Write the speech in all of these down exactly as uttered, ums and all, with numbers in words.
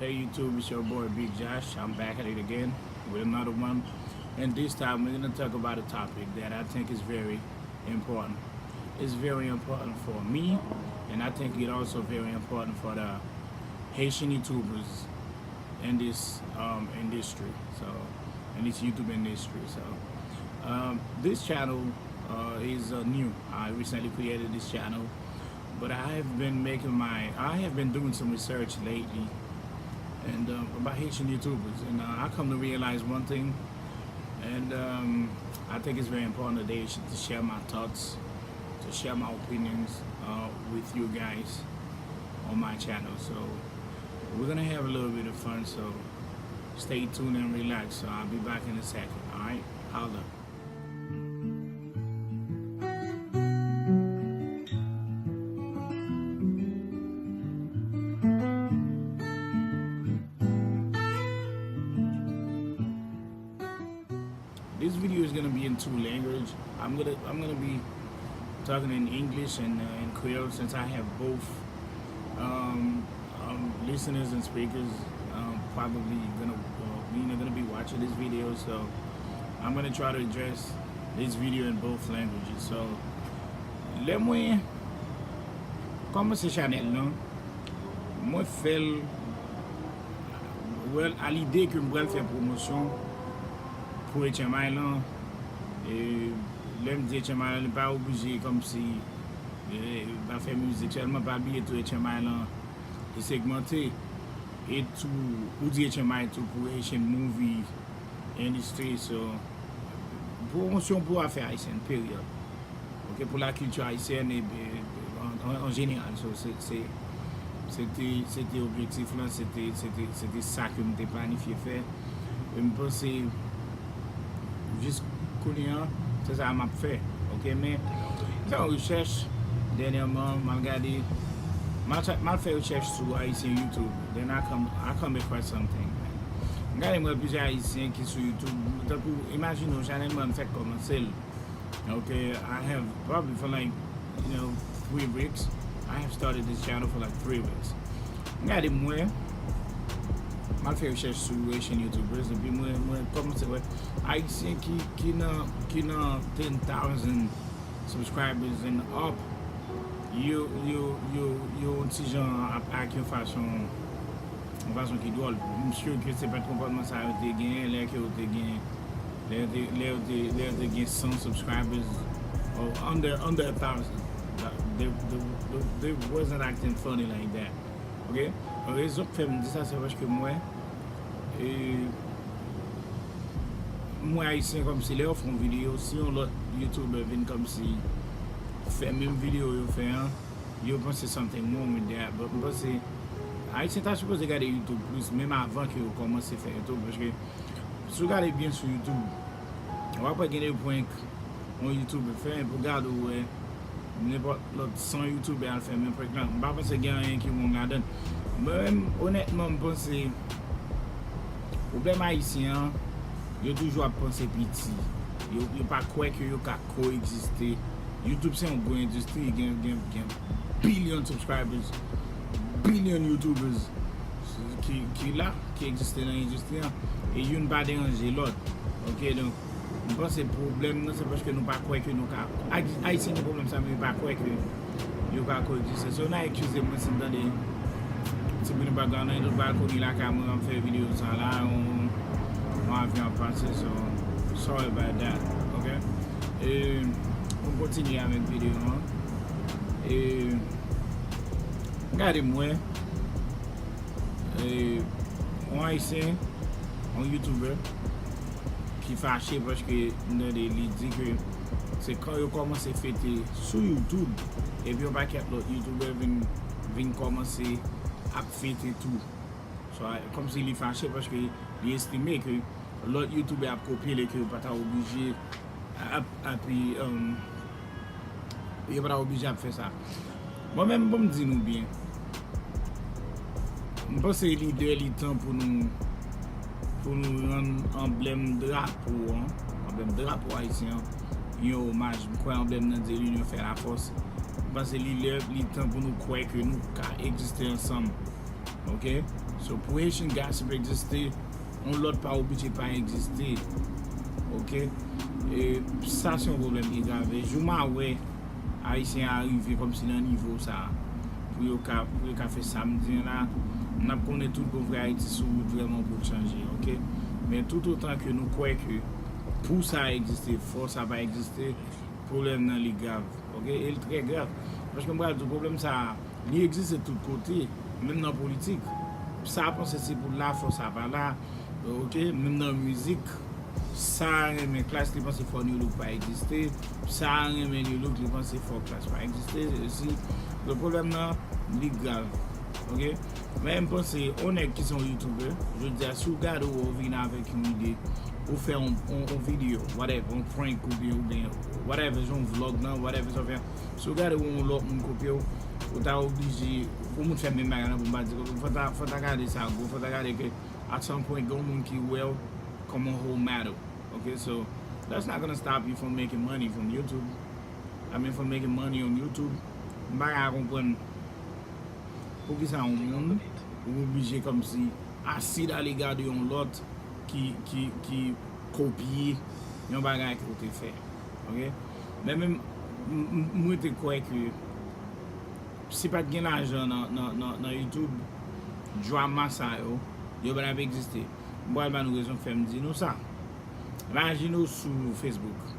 Hey YouTube, it's your boy Big Josh. I'm back at it again with another one. And this time we're going to talk about a topic that I think is very important. It's very important for me, and I think it also very important for the Haitian YouTubers in this um, industry. So, in this YouTube industry. So, um, this channel uh, is uh, new. I recently created this channel, but I have been making my, I have been doing some research lately, and um, about Haitian YouTubers, and uh, I come to realize one thing, and um, I think it's very important today to share my thoughts, to share my opinions uh, with you guys on my channel. So we're gonna have a little bit of fun. So stay tuned and relax. So I'll be back in a second. All right, holla. This video is gonna be in two language. I'm gonna I'm gonna be talking in English and uh, in Creole since I have both um, um, listeners and speakers um, probably gonna uh, you know gonna be watching this video. So I'm gonna try to address this video in both languages. So lè mwen kòmanse chanèl lan, mwen fè l well, a lide ke m pral fè pwomosyon pou H M I lan. E lè m di H M I lan, li pa oblije kòmsi e, pa fè mizik sèlman, pa bliye tou H M I lan li segmante. E tou, ou di H M I tou pou Haitian movie industry. So pwomosyon pou afè ayisyèn, period. Ok, pou la kilti ayisyèn e an jeneral. So se se se te se te objektif lan, se te se te se te sa ke m te planifye fè. E m panse jis kounye an se sa m ap fè. Ok, men m fè yon rechèch dènyèman, m al gade, m al fè rechèch sou ayisyen YouTube, then I come I come across something. M gade m wè plizyè ayisyen ki sou YouTube, tankou imajine w chanèl mwen m fèk kòmanse l. Okay, I have probably for like you know three weeks. I have started this channel for like three weeks. M gade mwen m al fè rechèch sou Haitian YouTubers epi mwen mwen kòmanse wè ayisyen ki ki nan ki nan ten thousand subscribers and up, yo yo yo yo yon ti jan ap ak yon fason yon fason ki dwòl. M sure ke se pa t konpòtman sa yo te genyen lè ke yo te gen lè yo te lè yo te lè yo te gen san subscribers or under under a thousand. They, they, they, they wasn't acting funny like that. Ok? Rezon k fè m di sa se paske mwen e mwen ayisyen kòmsi lè yo fè yon videyo, si yon lòt youtuber vin kòmsi fè menm videyo yo fè an, yo panse something wrong with that. But m panse ayisyen ta sipoze gade YouTube plis menm avan ke yo kòmanse fè YouTube, paske si w gade byen sou YouTube w ap wè gen de prank yon youtuber fè, epi w gade w wè nenpòt lòt san youtuber al fè menm prank lan. M pa panse gen anyen ki wrong ladan l. Mwen menm onètman m panse pwoblèm ayisyen an, yo toujou ap panse piti. Yo yo pa kwè ke yo ka koegziste. YouTube se yon gwo endistri, gen gen gen billion subscribers, billion youtubers ki ki la, ki egziste nan endistri an, e youn pa deranje lòt. Ok, donk m panse pwoblèm nan se paske nou pa kwè ke nou ka ayisyen gen pwoblèm sa, men yo pa kwè ke yo ka koegziste. So n a eskize mwen si n tande timoun yo pa gade nan tout bagay kounye lakay mwen an fè videyo sa la yon yon avyon ap pase, so sorry about that. Ok, e pou m kontinye avèk videyo an, e gade mwen e yon ayisyen yon youtuber ki fache paske m tande li di ke se kan yo kòmanse fete sou YouTube epi yon pakèt lòt youtuber vin vin kòmanse ap fete tou. So, kòmsi li fache paske li estime ke lòt youtuber ap kopye l e ke yo pa ta oblije ap ap um, yo pa ta oblije ap fè sa. Mwen menm pou m di nou byen, m panse li lè li tan pou nou pou nou rann anblèm drapo an, anblèm drapo ayisyen an yon omaj. M kwè anblèm nan di l'union fait la force. M panse li lè li tan pou nou kwè ke nou ka egziste ansanm. Ok? So, pou Haitian Gossip egziste, yon lòt pa oblije pa egziste. Ok? E sa se yon pwoblèm ki grave. Jou m a wè Ayisyen a rive kòmsi nan nivo sa a, pou yo ka, pou yo ka fè sa m di an la, n ap konnen tout bon vrè Ayiti sou wout vrèman pou l chanje, ok? Men toutotan ke nou kwè ke pou sa egziste, fò sa pa egziste, pwoblèm nan li grav, ok? E l trè grav. Paske m pral di w, pwoblèm sa a, li egziste tout kote, menm nan politik. Sa a panse se pou l la, fò sa pa la, ok? Menm nan mizik, sa a renmen Klass, li panse fò Nu Look pa egziste. Sa a renmen Nu Look, li panse fò Klass pa egziste. Si, donk pwoblèm nan, li grav. Ok? Men m panse, yon nèg ki se yon YouTuber, jodi a, si w gade w, w vin avèk yon ide, ou fè yon, yon, yon videyo, whatever, yon prank oubyen, oubyen, whatever, jan yon vlog nan, whatever, sa w fè. Si w gade w, yon lòt moun kopye w, ou ta oblije, yon moun fè menm bagay nan pou m pa di, fò ta, fò ta gade sa gwo, fò ta gade ke at some point, gen yon moun ki wè w kòm yon whole matter. Ok, so that's not gonna stop you from making money from YouTube. I mean, from making money on YouTube. M pa ka konprann poukisa yon moun ou oblije kòmsi asid alega de yon lòt ki, ki, ki kopye yon bagay ke w te fè. Ok? Men menm, m, m, m rete kwè ke si pa t gen lajan nan, nan, nan, nan YouTube, drama sa yo, yo pa t ap egziste. M pral ba nou rezon k fè m di nou sa. Imajine w sou Facebook.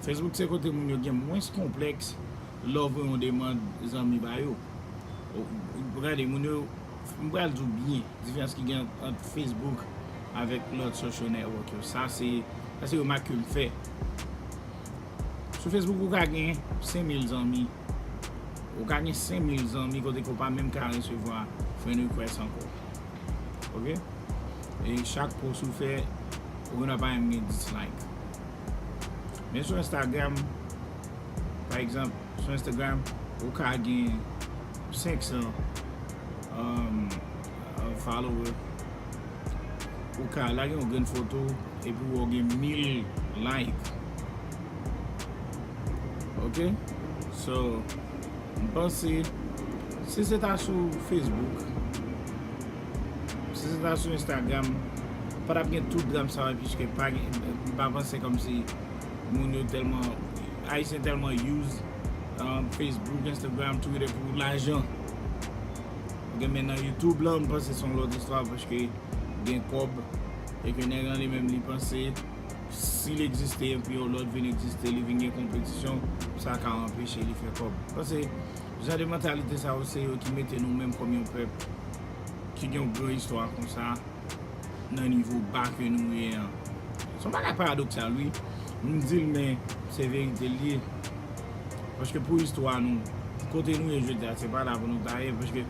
Facebook se kote moun yo gen mwens konplèks lè w voye yon demann zanmi ba yo. Ou, ou gade, moun yo, m pral di w byen, diferans ki gen ant Facebook avèk lòt social network yo. Sa se, sa se remak ke m fè. Sou Facebook, ou ka gen senk mil zanmi. Ou ka gen senk mil zanmi kote ke w pa menm ka resevwa friend request ankò. Ok? E chak post ou fè, ou gen dwa pa menm gen dislike. Men sou Instagram, pa egzanp, sou Instagram, ou ka gen senk san, um, uh, follower. Ou ka lage yon grenn foto epi w gen mil like. Ok? So, m panse, si se ta sou Facebook, si se ta sou Instagram, pa t ap gen tout dram sa yo, piske pa gen, m pa panse kòmsi moun yo tèlman, Ayisyen tèlman use, um, Facebook, Instagram, Twitter pou lajan. Ok, men nan YouTube la, m panse se yon lòt istwa, paske gen kòb, e ke nèg lan li menm li panse, si l egziste, epi yon lòt vin egziste, li vin gen konpetisyon, sa ka anpeche li fè kòb. Paske jan de mantalite sa yo, se yo ki mete nou menm kòm yon pèp ki gen yon gran istwa konsa nan nivo ba ke nou ye an. Se yon bagay paradoksal, wi. M di l, men se verite l ye. Paske pou istwa nou, kote nou ye jodi a, se pa la pou nou ta ye. Paske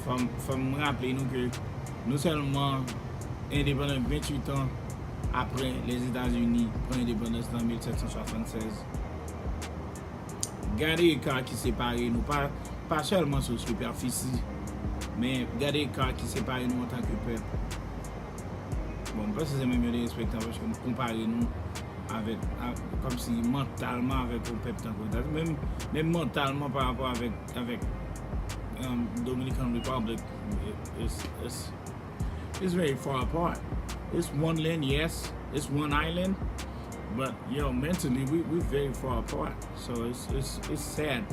fò m, fò m raple nou ke nou sèlman endepandan venntuit an apre Lèzetazini pran endepandans nan mil sèt san swasannsèz. Gade eka ki separe nou, pa, pa sèlman sou sipèfisi, men gade eka ki separe nou antanke pèp. Bon, m panse se menm yon derespektan paske m konpare nou avèk, a, kòmsi mantalman avèk yon pèp tankou Etazini, menm, menm mantalman pa rapò avèk, avèk, um, Dominican Republic, it's, it's, it's very far apart. It's one land, yes, it's one island, but yo, mentally, we, we very far apart. So it's, it's, it's sad.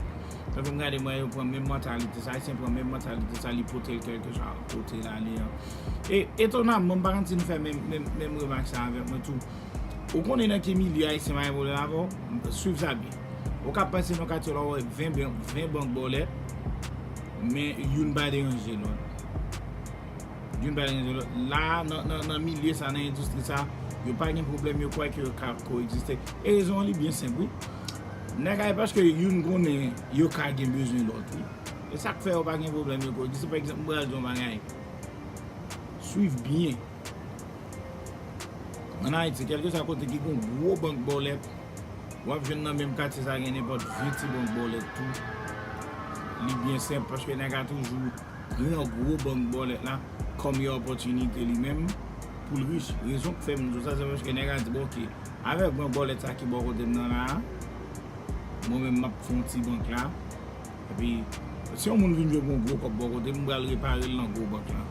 Tankou m gade mwen, yo pran menm mantalite sa, Ayisyen pran menm mantalite sa, li pote l kèlkeswa kote l ale an. E etonamman, m pa konn si nou fè menm, menm, menm remak sa avèk mwen tou. Ou konnen nan ki milye Ayisyen pa gen pwoblèm avè w? Swiv sa byen. Ou ka pase nan katye la, ou wè ven, ven bank bòlèt, men youn pa deranje lòt. Youn pa deranje lòt. La, nan, nan, nan milye sa, nan endistri sa, yo pa gen pwoblèm, yo kwè ke yo ka ko-egziste. E rezon an li byen senp, wi. Nèg a, e paske youn konnen yo ka gen bezwen lòt, wi. E sa k fè yo pa gen pwoblèm, yo ko-egziste. Pa egzanp, m pral di yon bagay. Swiv byen. Ann Ayiti, kèlkeswa kote ki gen yon gwo bank bòlèt, w ap jwenn nan menm katye sa gen nenpòt ven ti bank bòlèt tou. Li byen senp, paske nèg la toujou pran gwo bank bòlèt la kòm yon opòtinite li menm pou l rich. Rezon k fè m di w sa, se paske nèg la di, "Bon, oke, avèk bank bòlèt sa ki bò kote m nan la a, mwen menm m ap fè yon ti bank la, epi Si yon moun vin jwe pou yon gwo kòb bò kote, m pral repare l nan gwo bank lan.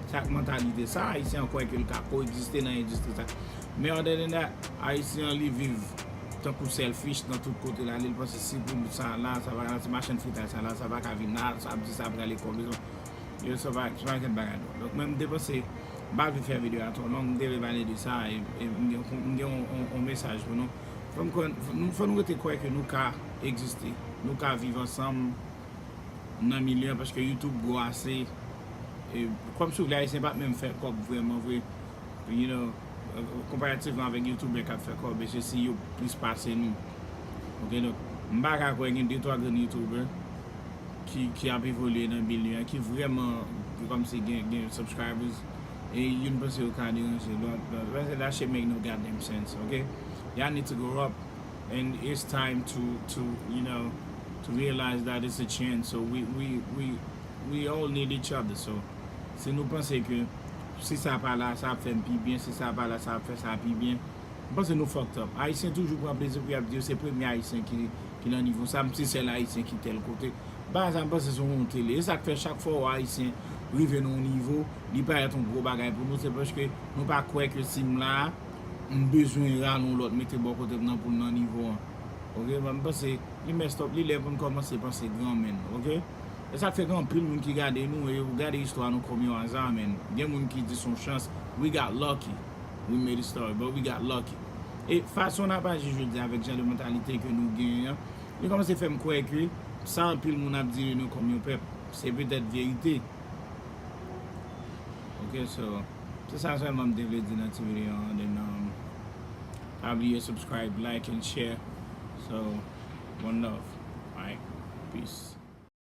Sa k mantalite sa, Ayisyen an kwè ke l ka koegziste nan endistri sa. Men other than that, Ayisyen an li viv tankou selfish nan tout kote l ale, li panse si pou sa la, sa pa, si machann fritay sa la, sa pa ka vin la, sa ap di sa pral ekòl. Yo, sa pa, sa pa kèk bagay non. Donk mwen m te panse, m pa vle fè videyo a twò long, m te vle pale de sa, e, e m gen, m gen yon, yon, yon mesaj pou nou. Fò m kwè, nou, fò nou rete kwè ke nou ka egziste, nou ka viv ansanm nan milye an, paske YouTube gwo ase. E, kòm si w vle, Ayisyen pa t menm fè kòb vrèman vre. You know, konparativman avèk YouTuber k ap fè kòb, e se si yo plis pase nou. Ok, donk, m pa ka kwè gen de twa grenn YouTuber ki, ki ap evolye nan milye an, ki vrèman, ki kòmsi gen, gen subscribers, e youn panse yo ka deranje lòt. But that shit make no goddamn sense, ok? Y'all need to grow up, and it's time to, to, you know, to realize that it's a chance. So we, we, we, we all need each other. So, si nou panse ke si sa pa la, sa ap fè m pi byen, si sa pa la, sa ap fè sa pi byen, m panse nou fucked up. Ayisyen toujou pran plezi pou y ap di yo se premye Ayisyen ki, ki nan nivo sa, m se sèl Ayisyen ki tèl kote. Bagay sa, m panse se yon wont li ye. E sa k fè chak fwa w Ayisyen rive nan yon nivo, li parèt yon gwo bagay pou nou, se paske nou pa kwè ke si m la, m bezwen rale yon lòt mete bò kote m nan pou m nan nivo an. Ok, m panse li messed up, li lè pou n kòmanse panse granmèn, ok? E sa k fè gen anpil moun ki gade nou, e yo gade istwa nou kòm yon aza, men gen moun ki di se yon chans. We got lucky. We made a story, but we got lucky. E fason n ap aji jodi avèk jan de mantalite ke nou genyen an, li kòmanse fè m kwè ke sa anpil moun ap di de nou kòm yon pèp, se petèt verite. Ok, so, se sa sèlman m te vle di nan ti videyo an, then, um, pa bliye subscribe, like and share. So, one love. Alright, peace.